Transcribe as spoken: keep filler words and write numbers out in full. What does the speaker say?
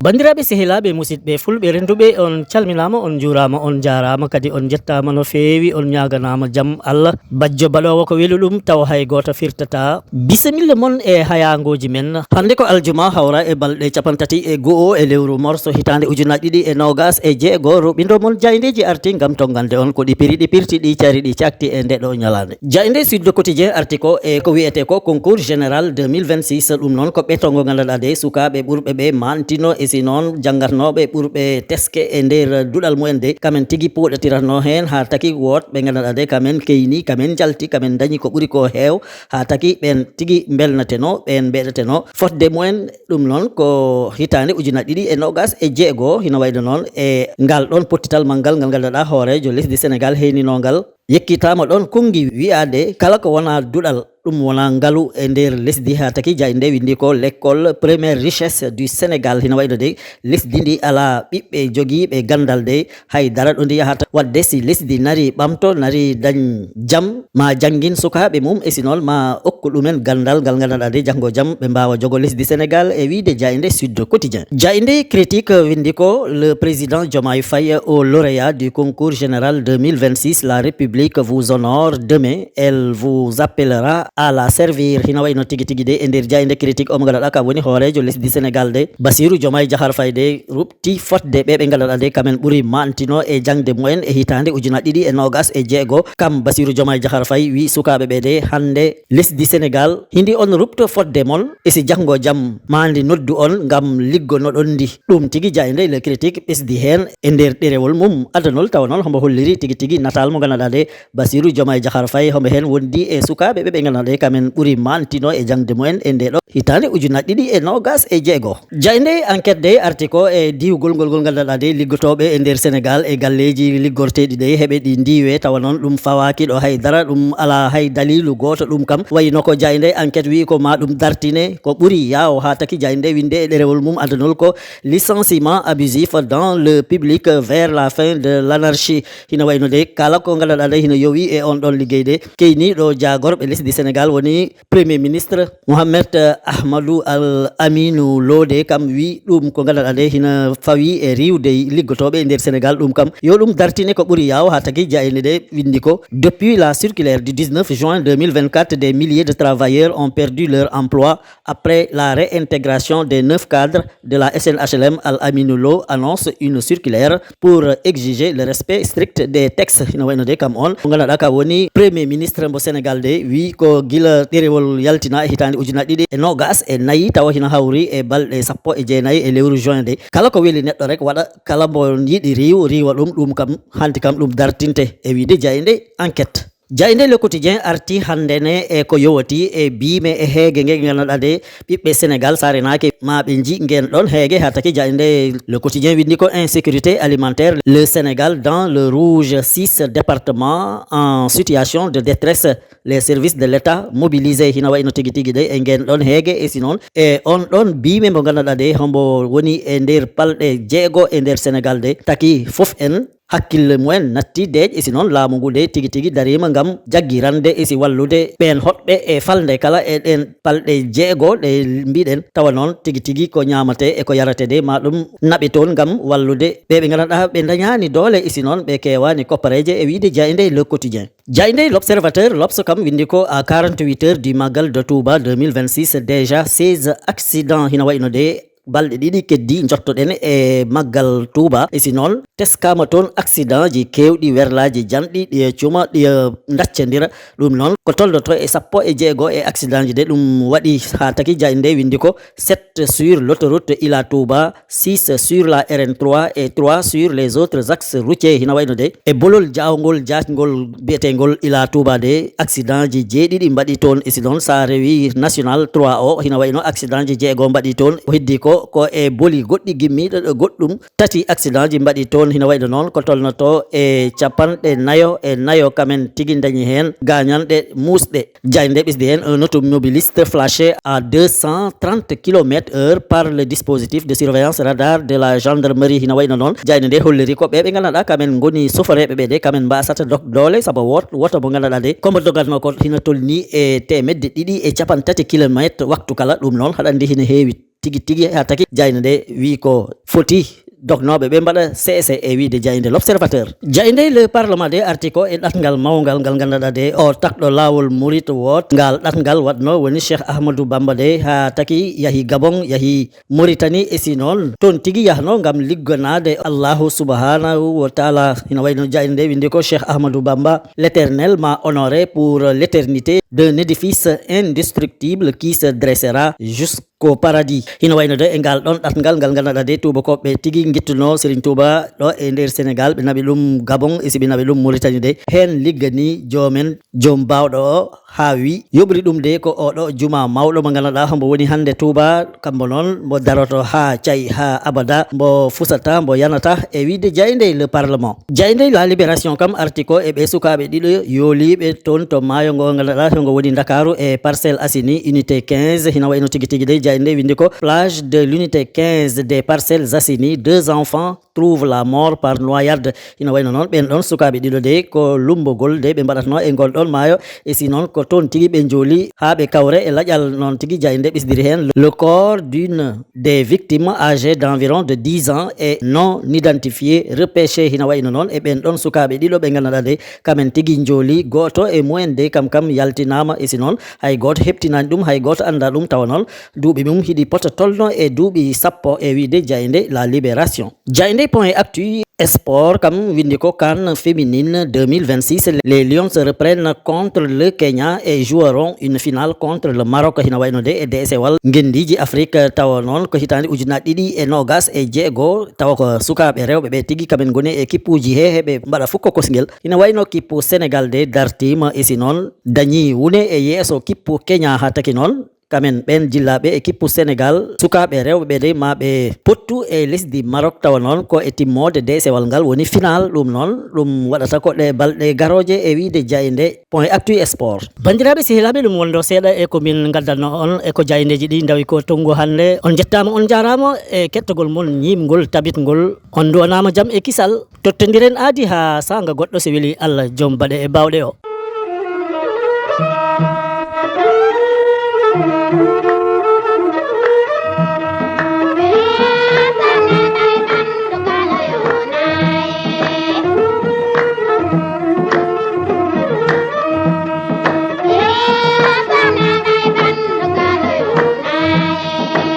Banndiraaɓe, sehilaaɓe, musidɓe fulɓe renduɓe, on calminaama, on njuuraama, on njaaraama, kadi on njettaama no feewi, on ñaaganaama jam Allah. Bajjo baɗoowo ko weli ɗum, taw hay gooto firtataa. Bisimilla mon e hayaangooji men. Hannde ko aljuma, hawra e balɗe cappanɗe tati e go'o e lewru morso, hitaande ujunaaji ɗiɗi e noogas e jeego. Ruɓindo mon jaayndeeji arti ngam tonngande on ko ɗi piri, ɗi pirti, ɗi cari, ɗi cakti e nde ɗo ñalaande. Jaaynde Sud Quotidien arti ko e ko wiyetee ko concours général deux mille vingt-six. Ɗum noon ko ɓeto ngo nganndanɗaa de, sukaaɓe ɓurɓe ɓe maantino, e si noon janngatnooɓe ɓurɓe teske e nder duɗal mumen de, kamen tigi puɗɗotiratnoo heen, haa taki wootɓe nganndanɗaa de kamen keyni, kamen njalti, kamen ndañi ko ɓuri ko heew, haa taki ɓeen tigi mbelnateno, ɓeen mbeɗateno fotde mumen. Ɗum noon ko hitaande ujunaaji ɗiɗi e noogas e jeego, hino wayde noon e ngal ɗoon pottital manngal ngal nganndanɗaa hooreejo lesdi Senegaal heyninoo ngal. Yekkitaama ɗoon konngi wiyaade kala ko wonaa duɗal, ɗum wonaa ngalu e nder lesdi, haa taki jaaynde nde winndi ko l'école première richesse du Sénégal. Hino wayno de lesdi ndi alaa ɓiɓɓe jogiiɓe ganndal de, hay dara ɗo ndi yahata. Waɗde si lesdi nari ɓamto, nari dañ jam, ma janngin sukaaɓe mum, e si noon ma okku ɗumen ganndal ngal nganndanɗaa de janngo jam ɓe mbaawa jogo lesdi Senegaal, e wiyde jaaynde Sud Quotidien. Jaaynde Critique winndi ko le président Diomaye Faye au lauréat du concours général deux mille vingt-six, la République vous honore demain, elle vous appellera à la servir. Hino wayno tigi tigi de e nder jaaynde Critique, omo nganndanɗaa ka woni hooreejo lesdi Senegaal de, Bassirou Diomaye Diakhar Faye de ruɓti fotde ɓe ɓe nganndanɗaa de kamen ɓuri maantino e jaŋde mumen e hitaande ujunaaji ɗiɗi e noogas e jeego. Kam Bassirou Diomaye Diakhar Faye wi sukaaɓe ɓe de hannde lesdi Senegaal hindi on ruɓto fotde mon, e si janngo jam ma ndi noddu on ngam liggonoɗon ndi. Ɗum tigi jaaynde Le Critique ɓesdi heen e nder ɗerewol mum adanol, tawa noon hombo holliri tigi tigi nataal mo nganndanɗaa de Bassirou Diomaye Diakhar Faye, hombo heen wondi e sukaaɓe ɓe ɓe nganndanɗaa de kamen ɓuri maantino e jaŋde mumen e nde ɗo hitaande ujunaaji ɗiɗi e noogas e jeego. Jaaynde Enquête de arti ko e diwgol ngol ngol nganndanɗaa de liggotooɓe e nder Senegaal e galleeji liggorteeɗi de heɓe ɗi ndiiwe, tawa noon ɗum fawaaki ɗo hay dara, ɗum alaa hay daliilu gooto. Ɗum kam wayno ko jaaynde Enquête wi ko ma ɗum dartine ko ɓuri yaawo, haa taki jaaynde nde winde e ɗerewol mum adanol ko licenciement abusif dans le public vers la fin de l'anarchie. Hino wayno de kala ko nganndanɗaa de hino yowi e on ɗon liggey de, keyniiɗo jaagorɓe lesdi Senegaal woni Premier ministre Mohamed Ahmadou Al Aminou Lo de kam wi ɗum ko nganndanɗaa de hino fawi e riiwde liggotooɓe e nder Senegaal. Ɗum kam yo ɗum dartine ko ɓuri yaawo, haa taki jaaynde nde winndi ko depuis la circulaire du dix-neuf juin deux mille vingt-quatre, des milliers de travailleurs ont perdu leur emploi. Après la réintégration des neuf cadres de la S N H L M, Al Aminou Lo annonce une circulaire pour exiger le respect strict des textes. Hino wayno de kam on mo nganndanɗaa ka woni Premier ministre mbo Senegaal de wi ko gila ɗerewol yaltina e hitaande ujunaaji ɗiɗi e noogas e nayi, tawa hino hawri e balɗe sappo e jeenayi e lewru juin de. Kala ko weli neɗɗo rek waɗa, kala mbo yiɗi riiw, riiwa ɗum, ɗum kam hanti kam ɗum dartinte e wiyde jaaynde Enquête. Jaaynde Le Quotidien arti hannde ne e ko yowati e biime e heege nge nganndanɗaa de ɓiɓɓe Senegaal saare naake ma ɓe nji ngeen ɗon heege, haa taki jaaynde Le Quotidien winndi ko insécurité alimentaire, le Sénégal dans le rouge, six départements en situation de détresse, les services de l'État mobilisés. Hino wayno tigi tigi de e ngeen ɗon heege, e si noon e on ɗon biime mbo nganndanɗaa de hombo woni e nder palɗe jeego e nder Senegaal de, taki fof en hakkille mumen natti deeƴ, e si noon laamu ngu de tigi tigi dariima ngam jaggirande, e si wallude ɓeen hoɗɓe e falnde kala e ɗeen palɗe jeego ɗe mbiɗen, tawa noon tigi tigi ko ñaamatee e ko yaratee de ma ɗum naɓe toon ngam wallude ɓe ɓe nganndanɗaa ɓe ndañaani doole, e si noon ɓe keewaani koppareeje, e wiyde jaaynde Le Quotidien. Jaaynde L'Observateur, L'Obs kam winndi ko à quarante-huit heures du Magal de Touba deux mille vingt-six, déjà seize accidents. Hino wayno de balɗe ɗiɗi keddi njottoɗen e Maggal Touba. E si noon teskaama toon accidentji keewɗi, werlaaji janɗi, ɗi e cuma, ɗi e ndaccandira. Ɗum noon ko tolnotoo e sappo e jeego e accidentji de ɗum waɗi, haa taki jaaynde nde winndi ko sept sur l'autoroute Ila Touba, six sur la R N trois et trois sur les autres axes routiers. Hino wayno de e bolol jaawngol jaajngol biyeteengol Ila Touba de, accidentji jeeɗiɗi mbaɗi toon. E si noon sa rewi national trois o, hino wayno accidentji jeego mbaɗi toon. O heddi ko, ko e boli goɗɗi gimmiiɗo ɗo goɗɗum. Tati accidentji mbaɗi toon, hino wayno noon ko tolnotoo e capanɗe nayo e nayo kamen tigi ndañi heen gaañanɗe muusɗe. Jaaynde ɓesdi heen, un automobiliste flashé à deux cent trente kilomètres heure par le dispositif de surveillance radar de la gendarmerie. Hino wayno noon jaaynde nde holliri ko ɓe ɓe nganndanɗaa kamen ngoni soforeeɓe ɓe de kamen mbasata dog doole, sabu woto mo nganndanɗaa de komo dogatnoo ko hino tolni e teemedde ɗiɗi e capanɗe tati kilomètres waktu kala. Ɗum noon haɗa anndi hino heewi. tigi tigi haa taki jayde nde wi ko foti dognooɓe ɓe mbaɗa seese e wiide jayde L'Observateur. Jayde Le Parlement de arti ko e ɗatngal mawngal ngal ngannduɗaa de o takɗo laawol murit woot ngal ɗatngal waɗno woni Cheikh Ahmadou Bamba de haa taki yahi Gabon, yahi Mauritanie e si noon toon tigi yahno ngam ligganaade Allahu subhanahu wa taala. Hina wayno jayde nde windi ko Cheikh Ahmadou Bamba, l'Éternel m'a honoré pour l'éternité d'un édifice indestructible qui se dressera jusqu'au paradis. Hina wayno de e ngal ɗon ɗatngal ngal ngannduɗaa de tuubakooɓe tigi ngettuno Serigne Touba ɗo e nder Sénégal, ɓe naɓi ɗum Gabon e si ɓe naɓi ɗum Mauritanie de. Heen liggani joomen, joom baawɗo o haa wi yoɓri ɗum de ko oɗo juma mawɗo mo ngannduɗaa hombo woni hannde Touba, kambo noon mbo daroto haa cay haa abada, mbo fusata, mbo yanata e wiide jayde Le Parlement. Jayde La Libération kam arti ko e ɓe sukaaɓe ɗiɗo yooliiɓe toon to maayo ngo ngannduɗaa to ngo woni Ndakaaru e Parcelles Assainies unité quinze. Hina wayno tigi tigi de jayde windi ko plage de l'unité quinze des Parcelles Assainies, deux enfants trouvent la mort par noyade. Hina wayno noon ɓen ɗon sukaaɓe ɗiɗo de ko lumbogol de ɓe mbaɗatno e ngol ɗon maayo e si noon ko toon tigi ɓe njooli haa ɓe kawre e laƴal. Noon tigi jayde ɓesdiri heen le corps d'une des victimes âgées d'environ de dix ans et non identifié repêché. Hina wayno noon e ɓen ɗon sukaaɓe ɗiɗo ɓe ngannduɗaa de kamen tigi njooli, gooto e mumen de kam kam yaltinaama e si noon hay gooto heɓtinaani ɗum, hay gooto anndaa ɗum tawa noon duuɓi mum hiɗi pota tolno e duuɓi sappo e wiide jayde La Libération. Jayde Point Actu Sport kam windi ko CAN féminine deux mille vingt-six, les Lions reprennent contre le Kenya et joueront une finale contre le Maroc. Hina wayno de e deesewal ngenndiiji Afrique tawa noon ko hitaande ujunaaji ɗiɗi e noogas e jeego tawa ko sukaaɓe rewɓe ɓe tigi kamen ngoni e kippuuji he heɓe mbaɗa fukko kosngel. Hina wayno kippu Sénégal de dartiima e si noon dañi wune e yeeso kippu Kenya haa taki noon kamen ɓen jillaaɓe e kippu Sénégal, sukaaɓe rewɓe ɓe de ma ɓe pottu e lesdi Maroc tawa noon ko e timmoode deesewal ngal woni final. Ɗum noon ɗum waɗata ko ɗe balɗe garooje e wiide jayde Point Actu Sport. Banndiraaɓe sehilaaɓe ɗum wondo seeɗa e ko min ngaddanno on e ko jayndeeji ɗi ndawi ko tonngu hannde. On njettaama, on njaaraama e kettogol mon ñiimngol tabitngol. On nduwanaama jam e kisal. Tottondiren aadi haa saanga goɗɗo so weli Allah joom baɗe e baawɗe o.